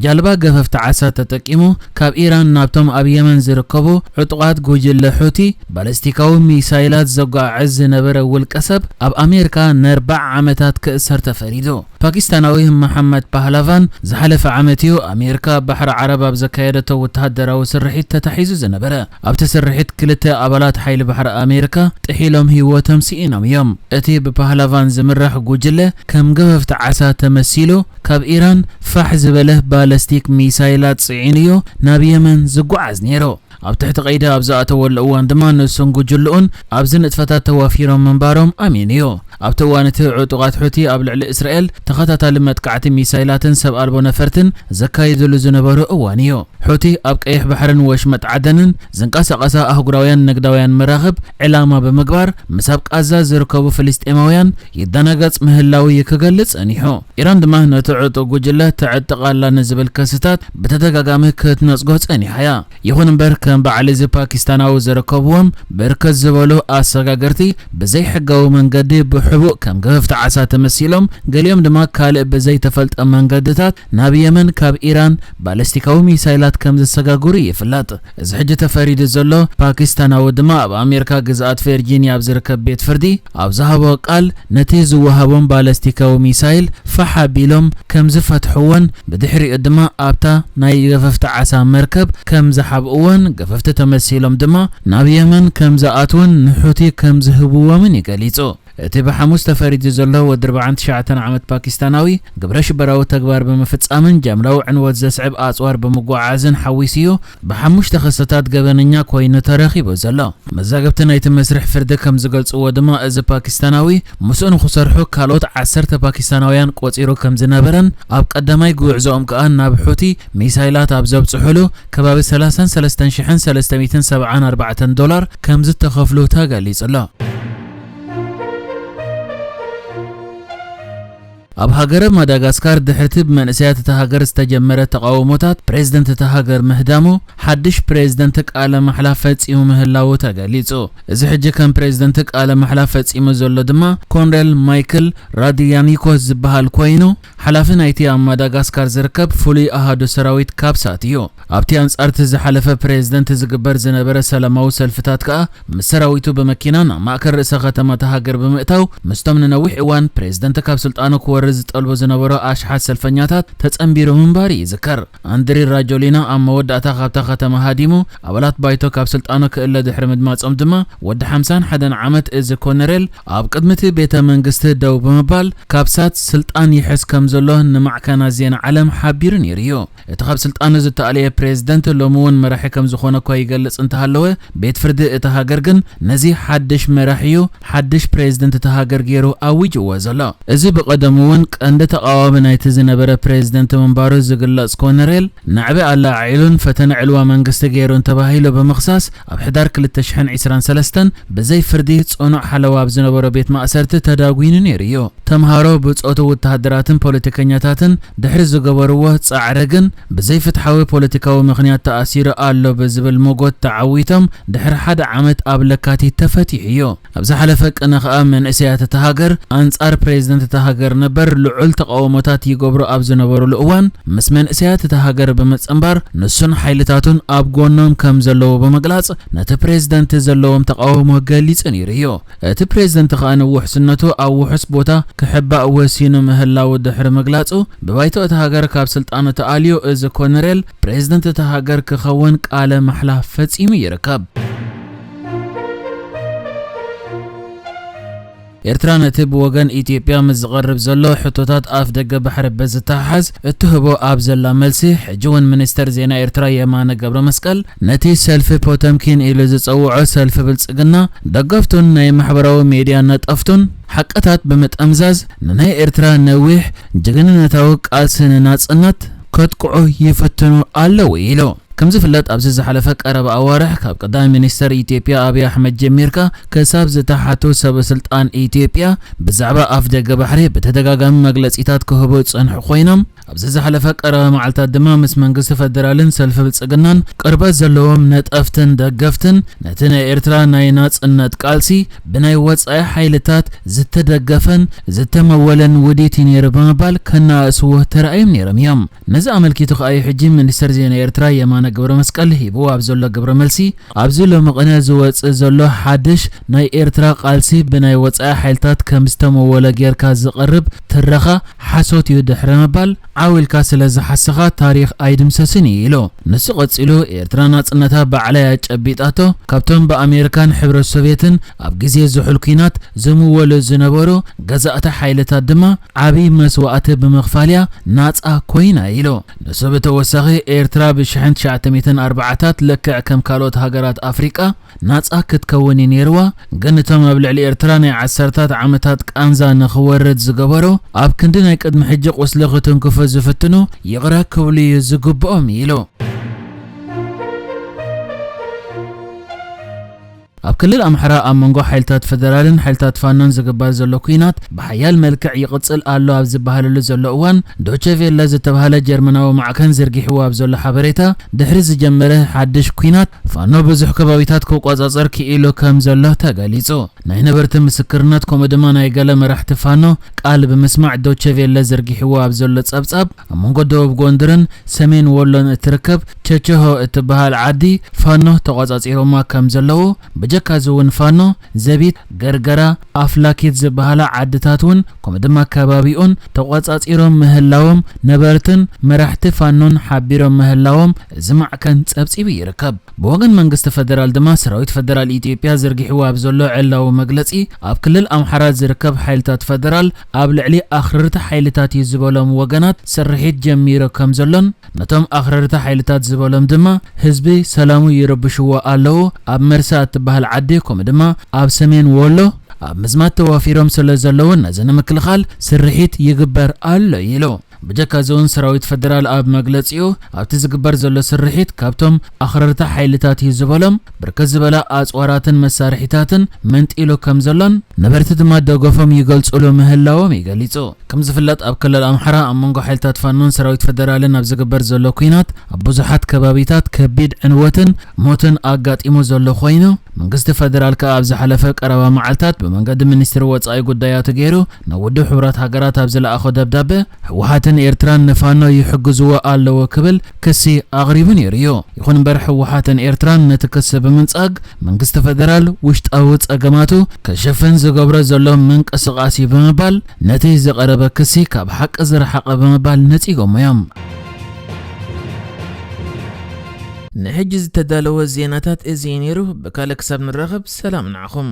ጃልባ ገፈፍቲ ዓሳ ተጠቂሙ ካብ ኢራን ናብቶም ኣብ የመን ዝርከቡ ዕጡቓት ጉጅለ ሑቲ ባለስቲካዊ ሚሳይላት ዘጓዓዕዝ ዝነበረ ውልቀ ሰብ፣ ኣብ ኣሜሪካ ንኣርባዓ ዓመታት ክእሰር ተፈሪዱ። ፓኪስታናዊ መሓመድ ፓህላቫን ዝሓለፈ ዓመት እዩ ኣሜሪካ ኣብ ባሕሪ ዓረብ ኣብ ዘካየደቶ ወተሃደራዊ ስርሒት ተታሒዙ ዝነበረ። ኣብቲ ስርሒት ክልተ ኣባላት ሓይሊ ባሕሪ ኣሜሪካ ጥሒሎም ህይወቶም ስኢኖም እዮም። እቲ ብፓህላቫን ዝምራሕ ጉጅለ ከም ገፈፍቲ ዓሳ ተመሲሉ ካብ ኢራን ፋሕ ዝበለ ባለስቲክ ሚሳይላት ጽዒኑ እዩ ናብ የመን ዝጓዓዝ ነይሩ። ኣብ ትሕቲ ቀይዲ ኣብ ዝኣተወሉ እዋን ድማ ንሱን ጉጅልኡን ኣብዚ ንጥፈታት ተዋፊሮም ምንባሮም ኣሚኑ እዩ። ኣብቲ እዋን እቲ ዕጡቓት ሑቲ ኣብ ልዕሊ እስራኤል ተኸታታሊ መጥቃዕቲ ሚሳይላትን ሰብ ኣልቦ ነፈርትን ዘካይድሉ ዝነበሩ እዋን እዩ። ሑቲ ኣብ ቀይሕ ባሕርን ወሽመጥ ዓደንን ዝንቀሳቐሳ ኣህጉራውያን ንግዳውያን መራኽብ ዕላማ ብምግባር፣ ምስ ኣብ ቃዛ ዝርከቡ ፍልስጤማውያን ይደናገጽ ምህላው እዩ ክገልጽ ጸኒሑ። ኢራን ድማ ነቲ ዕጡቕ ጉጅለ ተዕጥቕ ኣላ ንዝብል ክስታት ብተደጋጋሚ ክትነጽጎ ጸኒሓ እያ። ይኹን እምበር፣ ከም በዓል እዚ ፓኪስታናዊ ዝርከብዎም ብርክት ዝበሉ ኣሰጋገርቲ ብዘይሕጋዊ መንገዲ ብሕቡእ ከም ገፈፍቲ ዓሳ ተመሲሎም፣ ገሊኦም ድማ ካልእ ብዘይተፈልጠ መንገድታት ናብ የመን ካብ ኢራን ባለስቲካዊ ሚሳይላት ከም ዘሰጋግሩ ይፍለጥ። እዚ ሕጂ ተፈሪዱ ዘሎ ፓኪስታናዊ ድማ ኣብ ኣሜሪካ ግዝኣት ቨርጂኒያ ኣብ ዝርከብ ቤት ፍርዲ ኣብ ዝሃቦ ቃል፣ ነቲ ዝወሃቦም ባለስቲካዊ ሚሳይል ፋሕ ኣቢሎም ከም ዝፈትሕዎን ብድሕሪኡ ድማ ኣብታ ናይ ገፈፍቲ ዓሳ መርከብ ከም ዝሓብእዎን ገፈፍቲ ተመሲሎም ድማ ናብ የመን ከም ዝኣትዉን ንሑቲ ከም ዝህብዎምን እዩ ገሊጹ። እቲ ብሓሙስ ተፈሪዱ ዘሎ ወዲ ኣርባዓን ትሽዓተን ዓመት ፓኪስታናዊ፣ ግብረ ሽበራዊ ተግባር ብምፍጻምን ጃምላዊ ዕንወት ዘስዕብ ኣጽዋር ብምጉዓዝን ሓዊሱ እዩ ብሓሙሽተ ክስታት ገበነኛ ኮይኑ ተረኺቡ ዘሎ። መዛግብቲ ናይቲ መስርሕ ፍርዲ ከም ዝገልጽዎ ድማ፣ እዚ ፓኪስታናዊ ምስኡ ንኽሰርሑ ካልኦት ዓሰርተ ፓኪስታናውያን ቆጺሩ ከም ዝነበረን፣ ኣብ ቀዳማይ ጉዕዞኦም ከኣ ናብ ሑቲ ሚሳይላት ኣብ ዘብጽሑሉ ከባቢ ሰላሳን ሰለስተን ሽሕን ሰለስተ ሚእትን ሰብዓን ኣርባዕተን ዶላር ከም ዝተኸፍሉ ተገሊጹ ኣሎ። ኣብ ሃገረ ማዳጋስካር ድሕርቲ ብመንእሰያት እታ ሃገር ዝተጀመረ ተቓውሞታት ፕሬዝደንት እታ ሃገር ምህዳሙ፣ ሓድሽ ፕሬዝደንት ቃለ ማሕላ ፈጺሙ ምህላዉ ተገሊጹ። እዚ ሕጂ ከም ፕሬዝደንት ቃለ ማሕላ ፈጺሙ ዘሎ ድማ ኮንሬል ማይክል ራድያኒኮ ዝበሃል ኮይኑ፣ ሓላፊ ናይቲ ኣብ ማዳጋስካር ዝርከብ ፍሉይ ኣሃዱ ሰራዊት ካብሳት እዩ። ኣብቲ ኣንጻር እቲ ዝሓለፈ ፕሬዝደንት ዝግበር ዝነበረ ሰላማዊ ሰልፍታት ከኣ፣ ምስ ሰራዊቱ ብመኪና ናብ ማእከል ርእሰ ከተማ እታ ሃገር ብምእታው፣ ምስቶም ንነዊሕ እዋን ፕሬዝደንት ካብ ስልጣኑ ክወርድ ዝጠልቡ ዝነበሩ ኣሽሓት ሰልፈኛታት ተጸንቢሩ ምንባሩ ይዝከር። ኣንድሪ ራጆሊና ኣብ መወዳእታ ካብታ ከተማ ሃዲሙ፣ ኣባላት ባይቶ ካብ ስልጣኑ ክእለ ድሕሪ ምድማጾም ድማ፣ ወዲ ሓምሳን ሓደን ዓመት እዚ ኮነሬል ኣብ ቅድሚ እቲ ቤተ መንግስቲ ደው ብምባል፣ ካብሳት ስልጣን ይሕዝ ከም ዘሎ ንማዕከናት ዜና ዓለም ሓቢሩ ነይሩ እዩ። እቲ ካብ ስልጣኑ ዝተኣለየ ፕሬዝደንት ሎሚ እውን መራሒ ከም ዝኾነ እኳ ይገልጽ እንተሃለወ፣ ቤት ፍርዲ እታ ሃገር ግን ነዚ ሓድሽ መራሒኡ ሓድሽ ፕሬዝደንት እታ ሃገር ገይሩ ኣዊጅዎ ዘሎ። እዚ ብቐደሙ እውን ቀንዲ ተቓዋሚ ናይቲ ዝነበረ ፕሬዝደንት ምንባሩ ዝግለጽ ኮነሬል፣ ናዕቢ ኣለዓዒሉን ፈተነ ዕልዋ መንግስቲ ገይሩን ተባሂሉ ብምኽሳስ፣ ኣብ ሕዳር ክልተ ሽሕን ዕስራን ሰለስተን ብዘይ ፍርዲ ጽኑዕ ሓለዋ ኣብ ዝነበሮ ቤት ማእሰርቲ ተዳጒኑ ነይሩ እዩ። ተምሃሮ፣ ብጾቱ ወተሃደራትን ፖለቲከኛታትን ድሕሪ ዝገበርዎ ጻዕሪ ግን፣ ብዘይፍትሓዊ ፖለቲካዊ ምኽንያት ተኣሲሩ ኣሎ ብዝብል ሞጎት ተዓዊቶም፣ ድሕሪ ሓደ ዓመት ኣብ ለካቲት ተፈቲሑ እዩ። ኣብ ዝሓለፈ ቅነ ከኣ መንእሰያት እታ ሃገር ኣንጻር ፕሬዝደንት እታ ሃገር ነበር ልዑል ተቓውሞታት ይገብሩ ኣብ ዝነበሩሉ እዋን፣ ምስ መንእሰያት እታ ሃገር ብምጽንባር ንሱን ሓይልታቱን ኣብ ጎኖም ከም ዘለዉ ብምግላጽ፣ ነቲ ፕሬዝደንት ዘለዎም ተቓውሞ ገሊጹ ነይሩ እዩ። እቲ ፕሬዝደንት ከኣ ንውሕስነቱ ኣብ ውሑስ ቦታ ክሕባእ ወሲኑ ምህላዉ ድሕሪ ምግላጹ፣ ብባይቶ እታ ሃገር ካብ ስልጣኑ ተኣልዩ፣ እዚ ኮነሬል ፕሬዝደንት እታ ሃገር ክኸውን ቃለ ማሕላ ፈጺሙ ይርከብ። ኤርትራ ነቲ ብወገን ኢትዮጵያ ምስ ዝቐርብ ዘሎ ሕቶታት ኣፍ ደገ ባሕሪ ብዝተሓሓዝ እትህቦ ኣብ ዘላ መልሲ፣ ሕጂ እውን ሚኒስተር ዜና ኤርትራ የማነ ገብረ መስቀል ነቲ ሰልፊ ፖተምኪን ኢሉ ዝጸውዖ ሰልፊ ብልጽግና ደገፍቱን ናይ ማሕበራዊ ሜድያ ነጠፍቱን ሓቅታት ብምጥምዛዝ ንናይ ኤርትራ ነዊሕ ጅግንነታዊ ቃልሲ ንናጽነት ከጥቅዑ ይፍትኑ ኣለዉ ኢሉ። ከም ዝፍለጥ፣ ኣብዚ ዝሓለፈ ቀረባ ኣዋርሕ ካብ ቀዳማይ ሚኒስተር ኢትዮጵያ ኣብይ ኣሕመድ ጀሚርካ ክሳብ ዝተሓቱ ሰበ ስልጣን ኢትዮጵያ ብዛዕባ ኣፍ ደገ ባሕሪ ብተደጋጋሚ መግለጺታት ክህቡ ዝጸንሑ ኮይኖም፣ ኣብዚ ዝሓለፈ ቀረባ መዓልታት ድማ ምስ መንግስቲ ፈደራልን ሰልፊ ብልጽግናን ቅርበት ዘለዎም ነጠፍትን ደገፍትን ነቲ ናይ ኤርትራ ናይ ናጽነት ቃልሲ ብናይ ወጻኢ ሓይልታት ዝተደገፈን ዝተመወለን ውዲት እዩ ነይሩ ብምባል ከነኣእስዎ ተራእዮም ነይሮም እዮም። ነዚ ኣመልኪቱ ከኣ እዩ ሕጂ ሚኒስተር ዜና ኤርትራ የማነ ገብረ መስቀል ሂብዎ ኣብ ዘሎ ግብረ መልሲ፣ ኣብዚ ሎሚ ቅነ ዝወጽእ ዘሎ ሓድሽ ናይ ኤርትራ ቃልሲ ብናይ ወጻኢ ሓይልታት ከም ዝተመወለ ጌርካ ዝቐርብ ትረኻ ሓሶት እዩ ድሕሪ ምባል ዓው ኢልካ ስለ ዝሓሰኻ ታሪኽ ኣይድምሰስን እዩ ኢሉ። ንሱ ቀጺሉ ኤርትራ ናጽነታ ባዕላ እያ ጨቢጣቶ፣ ካብቶም ብኣሜሪካን ሕብረት ሶቪየትን ኣብ ግዜ ዝሑል ኲናት ዝምወሉ ዝነበሩ ገዛእቲ ሓይልታት ድማ ዓቢ መስዋእቲ ብምኽፋል እያ ናጻ ኮይና ኢሉ። ንሱ ብተወሳኺ ኤርትራ ብሽሕን ትሽዓተ ሚእትን ኣርባዓታት ልክዕ ከም ካልኦት ሃገራት ኣፍሪቃ ናጻ ክትከውን እዩ ነይርዋ፣ ግን እቶም ኣብ ልዕሊ ኤርትራ ናይ ዓሰርታት ዓመታት ቃንዛ ንኽወርድ ዝገበሩ ኣብ ክንዲ ናይ ቅድሚ ሕጂ ቁስሊ ክትንክፉ ዝፍትኑ ይቕረ ክብሉ እዩ ዝግብኦም ኢሉ። ኣብ ክልል ኣምሓራ ኣብ መንጎ ሓይልታት ፈደራልን ሓይልታት ፋኖን ዝግበር ዘሎ ኲናት ብሓያል መልክዕ ይቕጽል ኣሎ ኣብ ዝበሃለሉ ዘሎ እዋን፣ ዶቼ ቬለ ዝተባህለ ጀርመናዊ ማዕከን ዘርጊሕዎ ኣብ ዘሎ ሓበሬታ፣ ድሕሪ ዝጀመረ ሓድሽ ኲናት ፋኖ ብዙሕ ከባቢታት ክቆጻጸር ክኢሉ ከም ዘሎ ተገሊጹ። ናይ ነበርቲ ምስክርነት ከምኡ ድማ ናይ ገለ መራሕቲ ፋኖ ቃል ብምስማዕ ዶቼ ቬለ ዘርጊሕዎ ኣብ ዘሎ ጸብጻብ፣ ኣብ መንጎ ደቡብ ጎንደርን ሰሜን ወሎን እትርከብ ቸቸሆ እትበሃል ዓዲ ፋኖ ተቆጻጺሮማ ከም ዘለዉ፣ ብጀካ እዚ እውን ፋኖ ዘቢት፣ ገርገራ፣ ኣፍላኪት ዝበሃላ ዓድታት እውን ከምኡ ድማ ከባቢኡን ተቆጻጺሮም ምህላዎም ነበርትን መራሕቲ ፋኖን ሓቢሮም ምህላዎም እዚ ማዕከን ጸብጺቡ ይርከብ። ብወገን መንግስቲ ፈደራል ድማ ሰራዊት ፈደራል ኢትዮጵያ ዘርጊሕዎ ኣብ ዘሎ ዕላዊ መግለጺ፣ ኣብ ክልል ኣምሓራ ዝርከብ ሓይልታት ፈደራል ኣብ ልዕሊ ኣኽረርቲ ሓይልታት እዩ ዝበሎም ወገናት ስርሒት ጀሚሩ ከም ዘሎን ነቶም ኣኽረርቲ ሓይልታት ዝበሎም ድማ ህዝቢ ሰላሙ ይረብሽዎ ኣለዉ፣ ኣብ መርሳ እትበሃል ዓዲ ከምኡ ድማ ኣብ ሰሜን ወሎ ኣብ ምዝማት ተዋፊሮም ስለ ዘለዉ ነዚ ንምክልኻል ስርሒት ይግበር ኣሎ ኢሉ። ብጀካ እዚ እውን ሰራዊት ፈደራል ኣብ መግለጺኡ ኣብቲ ዝግበር ዘሎ ስርሒት ካብቶም ኣኽረርቲ ሓይልታት እዩ ዝበሎም ብርክት ዝበለ ኣጽዋራትን መሳርሒታትን መንጢሉ ከም ዘሎን ነበርቲ ድማ ደገፎም ይገልጹሉ ምህላዎም እዩ ገሊጹ። ከም ዝፍለጥ ኣብ ክልል ኣምሓራ ኣብ መንጎ ሓይልታት ፋኖን ሰራዊት ፈደራልን ኣብ ዝግበር ዘሎ ኲናት ኣብ ብዙሓት ከባቢታት ከቢድ ዕንወትን ሞትን ኣጋጢሙ ዘሎ ኮይኑ፣ መንግስቲ ፈደራል ከኣ ኣብ ዝሓለፈ ቀረባ መዓልታት ብመንገዲ ሚኒስትሪ ወጻኢ ጉዳያቱ ገይሩ ናብ ውድብ ሕቡራት ሃገራት ኣብ ዝለኣኾ ደብዳበ፣ ህወሓትን ኤርትራን ንፋኖ ይሕግዝዎ ኣለዎ ክብል ክሲ ኣቕሪቡ ነይሩ እዩ። ይኹን እምበር ህወሓትን ኤርትራን ነቲ ክሲ ብምንጻግ፣ መንግስቲ ፈደራል ውሽጣዊ ጸገማቱ ክሽፍን ዝገብሮ ዘሎ ምንቅስቓስ እዩ ብምባል፣ ነቲ ዝቐረበ ክሲ ካብ ሓቂ ዝረሓቐ ብምባል ነጺጎሞ እዮም። ንሕጂ ዝተዳለወ ዜናታት እዚ እዩ ነይሩ። ብካልእ ክሳብ ንራኸብ ሰላም ንዓኹም።